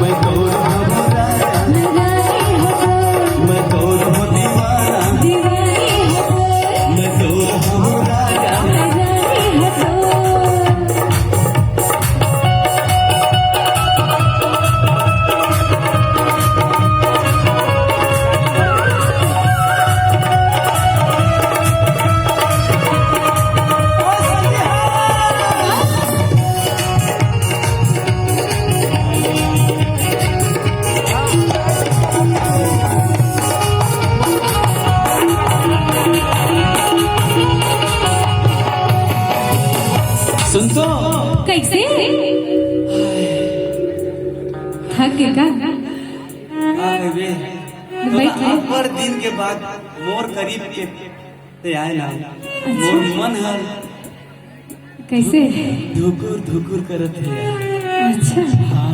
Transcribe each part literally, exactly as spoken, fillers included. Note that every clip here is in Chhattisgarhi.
मैं तोर हूँ राजा, मैं तोर हूँ दीवाना, मैं तोर हूँ राजा। सुन तो। कैसे? थक गे का? अरे बे, बैठ ले। बड़ दिन के बाद मोर करीब के ते आए ना। अच्छा। मोर मन हर कैसे? धुकुर धुकुर करत हे यार। अच्छा। हाँ।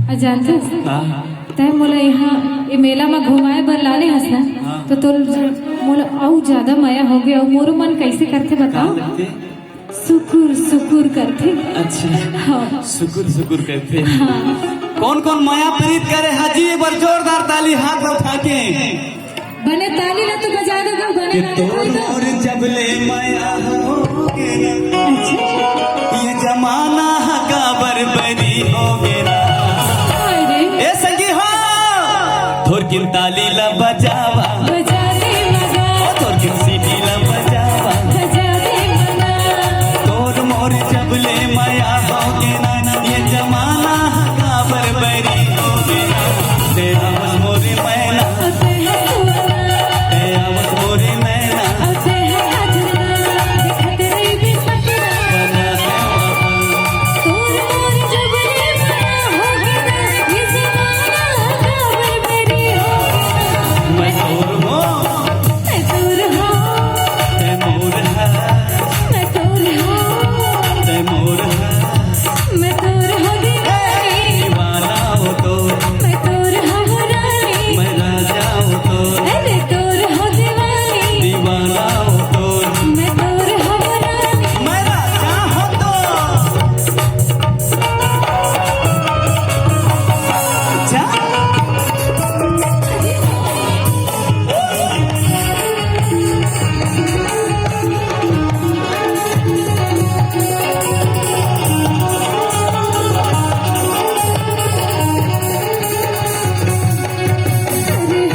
आ जानथस? हाँ, हाँ। तैं मोला यहाँ ए मेला में घुमाए बर लाने हस ना, हाँ। तो तोर मोला अउ ज्यादा मया हो गया। अउ मोरो मन कैसे करथे बताओ? का करथे? सुकुर सुकुर करथे। अच्छा। हाँ। सुकुर सुकुर करथे। हाँ। कौन कौन मया प्रीत करे हाजी, एक बार जोरदार ताली हाथ उठा के। बने ताली ला तो बजा दो, बने कि ना तोर मोर जब ले मया होगे ना। अच्छा। ये जमाना हा काबर बरी होगे ना। अरे। ए संगी हो, थोरकिन ताली ला बजावा। बजा दे मगा। ओ थोरकिन सीटी ला बजावा। बजा दे मगा। तोर मोर जब ले मया होगे ना,